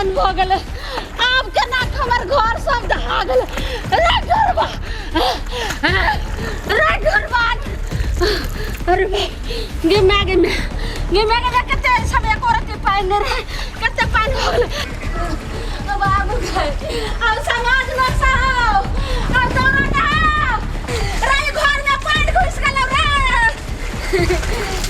पानि भऽ गेलै। आब केना हमर घर सब दहा गेलै रे घरबा, रे घरबा। अरे बाप गे my, गे my, गे my, गे my, कते सब एको रत्ती पानि नहि रहै, कते पानि भऽ गेलै। बाबू गए, अब समाज में सब अब दौड़ा ना रे, घर में पानि घुस गेलै रे।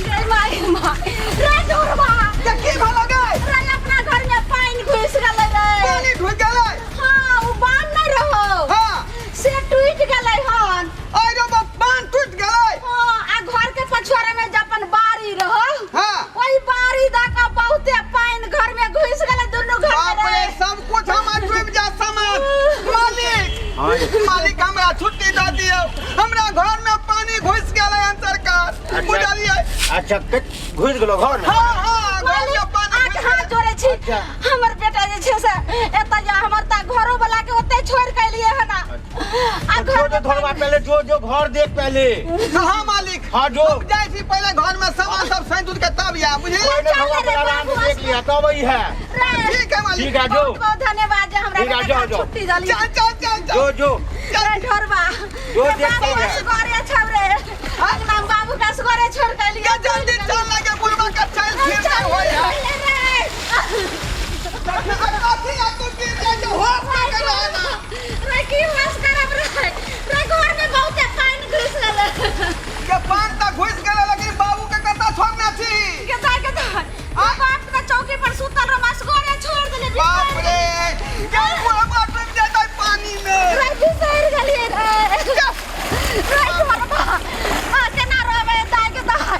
गे my, my रे दौड़बा। के की भलो गे? रे अपना घर में पानि घुस गेलै रे। पानी घुस गेलै? हाँ, उ बांध नहीं रहो। हाँ। से टूट गेलै हन। अरे रे बाप, बांध टूट गेलै? हाँ, आ घर के पछुआरे में जे अपन बाड़ी रहो, हाँ। वही बाड़ी द के बहुते पानि घर में घुस गेलै दुनू घर में। बाप रे, रे सब कुछ हमर डूबि जा सामान। मालिक, हाँ। मालिक, हमरा छुट्टी दऽ दियौ, हमरा घर में पानी घुस गेलै हन सरकार, बुझलियै? अच्छा, घुस गेलो घर में? हाँ हाँ, घर में पानी आठ घुस हाथ गेलै। जोड़े छी। अच्छा। हमर बेटा जे छै से एतऽ या हमर तऽ घरो वाला के ओते छोड़ के एलियै हन आ जो घर जो में धोलवा पहले, जो जो घर देख पहले। हाँ मालिक। हाँ, जो। हम जाइ छी पहले घर में सामान सब सैंत उत के तब या बुझलियै? कोई ने धोलवा चल रे, पहले आराम से बाबू, देख लिया तब ही है। रे, ठीक है मालिक। ठीक है, जो। बहुत बहुत धन्यवाद जे हमरा ठीक है, बेटा जाओ, के जाओ। छुट्टी देलियै। चल चल चल चल। जो जो। रे ढोरबा, जो रे देखते बाबू हैं। असगरे छौ रे, अंगना में बाबू के असगरे छोड़ के एलियै। के जल्दी चल लगे, बुढ़वा के चल फिर चल नहीं होय है। रे। कथी आ तू गिर जाइ छै, होश में के रह ना। रे की होश करब रे, रे घर में बहुते पानि घुसि गेलै। के पान तऽ घुसि गेलै, लेकिन बाबू के कतऽ छोड़ने छी? के जाय के जाय बाप के चौकी पर सुतल रह, असगरे छोड़ देले। बाप रे, के बुढ़वा डूबि जेतै पानी में। रे बिसरि गेलियै रे। रे ढोरबा, आ केना रहबै दाय के दाय।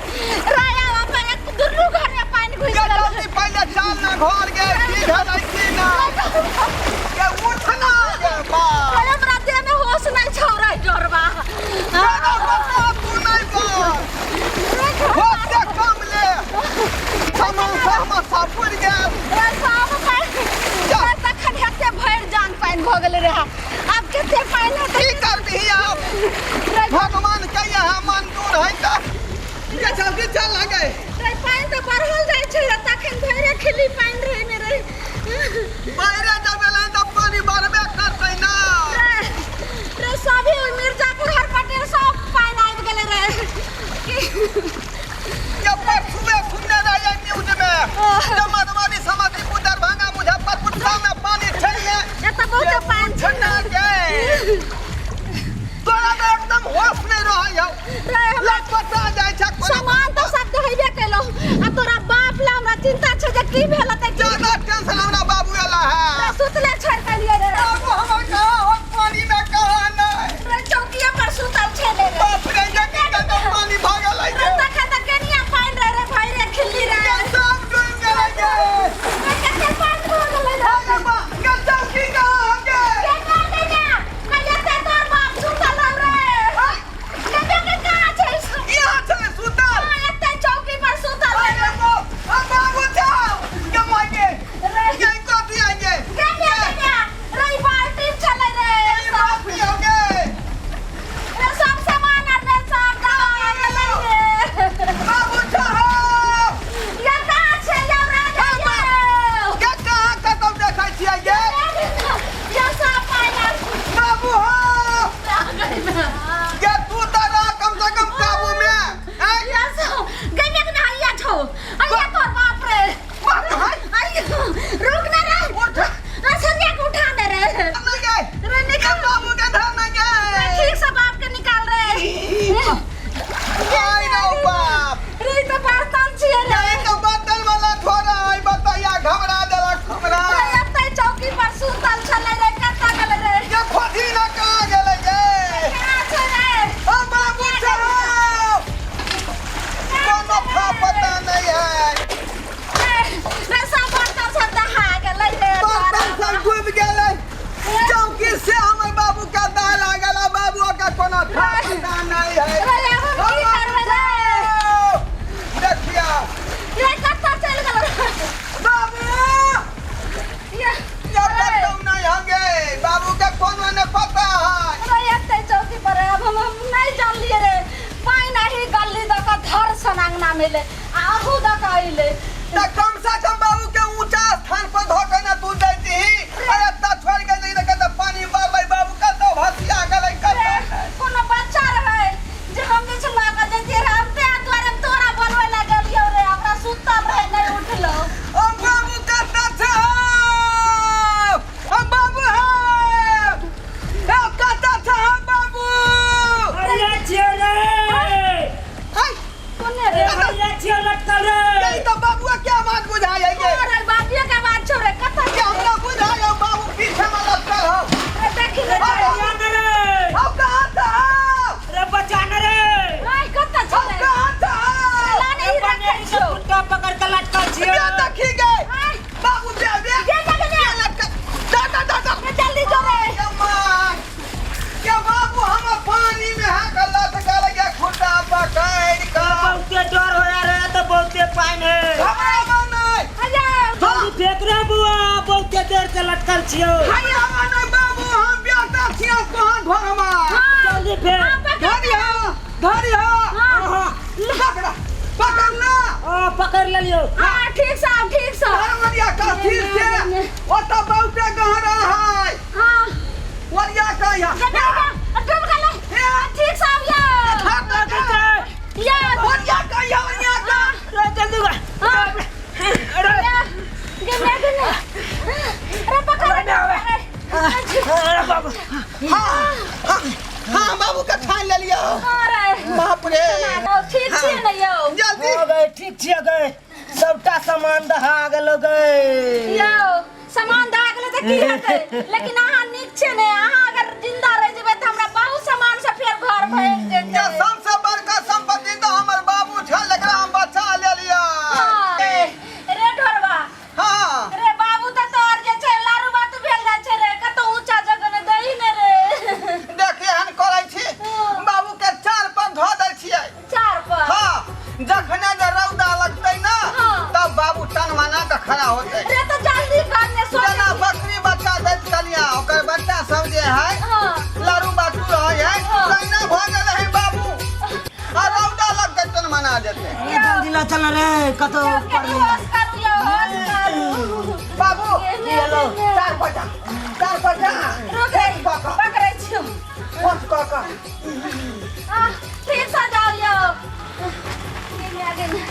रे आब अपन एक दुनू घर में पानि घुसि के गेलै। जल्दी पहिले चल ना घर गे, की भेलै की ना। के उठ ना गे बाप। रे हमरा देह में होश नहि छौ रे ढोरबा। केना बता तू नहीं बा। होश से कम ले, सामान सब हमर सब पुरि गेल। रे सब पानि रे, तखन हेते भरि जान पानि भऽ गेलै रे, आब कते पानि हेतै? की करबिही आब? रे भगवान कहिया है मंजूर है तऽ। के जल्दी चल लगे। रे पानि तऽ बढ़ल जाइ छै रे, तखन भरि खिल्ली पानि रहै ने रे। बाहरे जब एलै तऽ पानी बढ़बे करतै ना। रे रे सभी मिर्जापुर हर पटेल सब पानि आबि गेलै रे। के परसुए सुनने रहियै न्यूज में जे मधुबनी, समस्तीपुर, दरभंगा, मुजफ्फरपुर सब में पानी ठेलने। एतऽ बहुते पानि छै। ठेलने गे, तोरा तऽ एकदम होश नहि रहै हौ। रे हमरा लटपटा जाइ छै कोनो। सामान तऽ सब दहेबे केलहुँ, आ तोरा बाप ला हमरा चिंता छै जे की भेल हेतै की। ज्यादा टेंशन हमरा बाबू एला है। रे सुतले छोड़ि के एलियै रे। बाबू हमर कहाँ हो पानी में, कहाँ नहि? रे चौकिए पर सुतल छलै रे। बाप रे, ये की कतौ पानी भागल है रे गे? तखन तऽ केनिया पानि रहे रे, भाई रे खिल्ली रे। गे सब डूबि गेलै गे। रे कते पानि भऽ गेलै रे। अरे बा, गे चौकी कहाँ हो गे? गे ना गे ना, ना एते तोर बाप सुतल हौ रे। गे देखे कहाँ छै? यहाँ छलै सुतल? हाँ, एते चौकी पर सुतल अरे रहे। बाप, आ बाबू जाओ गे माय गे। रे गे कथी है गे? गे गे गे गे रे ई बाल्टी छलै रे। ई बाप हो गे। रे सब सामान आर रे सब दवा गेलै रे। बाबू जाओ। या कहाँ छै यौ राजा यौ? गे कहाँ कतौ देखै छियै गे? या सब पानि आर बाबू हो गे, तू तऽ रह कम से कम काबू में हैं? या सब गइया के नहाइया छौ, अइया तोर बाप रे। बाप है। अइया रुक ना रे, उठ। रे संध्या के उठा दे रे। नहीं गे। रे निकाल बाबू के धर नहीं गे। रे ठीक से बाप के निकाल रे। आई रे बाप। रे ई तऽ बर्तन छियै रे। ये तो बर्तन वाला थोड़ा है, बताइया घबरा देलक हमरा। रे एतै चौकी पर सुतल छलै रे, कतऽ गेलै रे? ये खोजी ना कहाँ गेलै गे? केना छै रे? ओ बाबू जाओ, कोनो था पता नहीं है। रे रे सब बर्तन सब दहा गेलै रे। बर्तन सब डूबि गेलै, चौकी से हमर बाबू के दाह लागल, आ बाबू के कोनो था पता नहीं है। रे आब हम की करबै रे? देखिया। रे कतऽ चलि गेल रे? बाबू। ये ये कतौ नहीं होंगे, बाबू के कोनो नहीं पता है। रे एतै चौकी पर आब हम नहि जानलियै रे, पानि आही गल्ली दऽ कऽ धर सन अंगना मे एलै आ अहू दऽ कऽ अयलै। तऽ कम से कम बाबू के ऊंचा स्थान पर धऽ के ने तू दै। देख रे बुआ, बहुते देर से लटकल छियो। हाय आवा नहीं बाबू, हम बेटा छियै कहाँ ढोरमा। जल्दी फेर। धरिया धरिया। हाँ। पकड़ पकड़ ना। आ, पकड़ लेलियो। हाँ, ठीक से आउ, ठीक से। धरमरिया का फिर से ओतऽ बहुते गहरा है। हाँ। ओरिया का यहाँ। गड्ढा डूब गेलै। ठीक से आउ यौ। या। ओरिया का यहाँ, ओरिया का। रे जल्दी बा। हाँ। अरे। या, गिरने गिरने। अरे पकड़। अरे बाबू। हाँ हाँ हाँ बाबू के ठान लेलियो। अरे बाप रे। ठीक छियै ने यौ? जल्दी। हो गए, ठीक छियै गए। सबटा सामान दहा गेलो गए। यौ सामान दहा गेलै तऽ की हेतै, लेकिन अहाँ नीक छियै ने। अहाँ अगर जिंदा रहि जेबै तऽ हमरा बहुत सामान से फेर घर भरि ये जेतै। सबसे बड़का संपत्ति तो हमर बाबू छल, एकरा हम बचा लेलियै। हाँ, रे ढोरबा। हाँ। रे बाबू तऽ तोहर जे छै लारू बात भेल जाइ छै रे, कतौ ऊँचा जगह मे दही ने रे। देख एहन करै छी, बाबू के चार पर धऽ दै छियै। चार पर? हाँ, जखने जे रौदा लगतै ना, हाँ। तब बाबू टन मना के खड़ा होतै। रे तऽ जल्दी कर ने, सोच। जेना बकरी बच्चा दैत कलिया, ओकर बच्चा सब जे है हाँ। लारू बाटू रहै है, हाँ। तहिना भऽ गेल है बाबू। आ रौदा लगतै टन मना जेतै। ए, जल्दी ला चल रे, कतौ ऊपर कनी होश करू यौ, होश करू। बाबू हेलो। चार बजा, चार बजा। रुक रे, कऽ कऽ। पकड़ै छियौ। फोन कऽ कऽ। आह, ठीक से जाओ यौ। गे गे रे,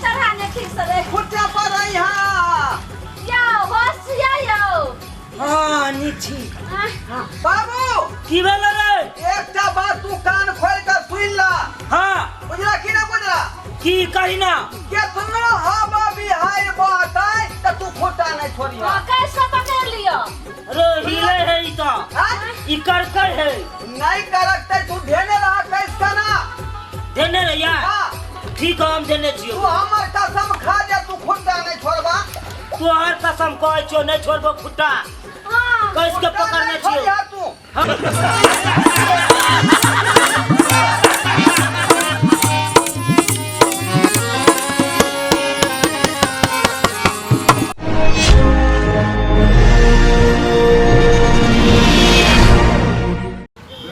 चढ़ा ने ठीक से रे। खुट्टा पर रही हाँ। यौ होश छियै यौ? हाँ, नीक छी। आह, बाबू। की भेल रे? एकटा बात तू कान खोल के सुन ला। हाँ। बुझला कि ना बुझला? की कही ना? केतनो हवा बिहार बहतै त तू खुट्टा नहीं छोड़िया। हाँ, कैसे पकड़ लियो? रे हिले है ई तो। हाँ? ई करकर है। नहीं करकतै, तू धेने रह कैस का ना। देने रहिया? हाँ। ठीक है, हम देने छियो। तू हमर कसम खा जा, तू खुट्टा नहीं छोड़बा। तू हर कसम कहै छियो नहीं छोड़बो खुट्टा। हाँ। कैस के खुट्टा पकड़ने नहीं छियो। छोड़िया तू।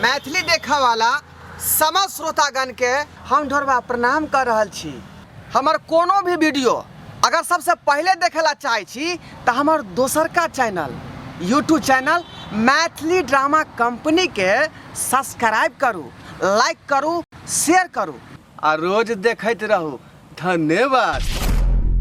मैथिली देखऽ वाला समस्त श्रोतागण के हम ढोरबा प्रणाम कर रहल छी। हमर कोनो भी वीडियो अगर सबसे पहले देखे ला चाहे छी तऽ हमर दोसरका channel YouTube channel Maithili drama company के सब्सक्राइब करू, लाइक करू, शेयर करू आ रोज देखैत रहू। धन्यवाद।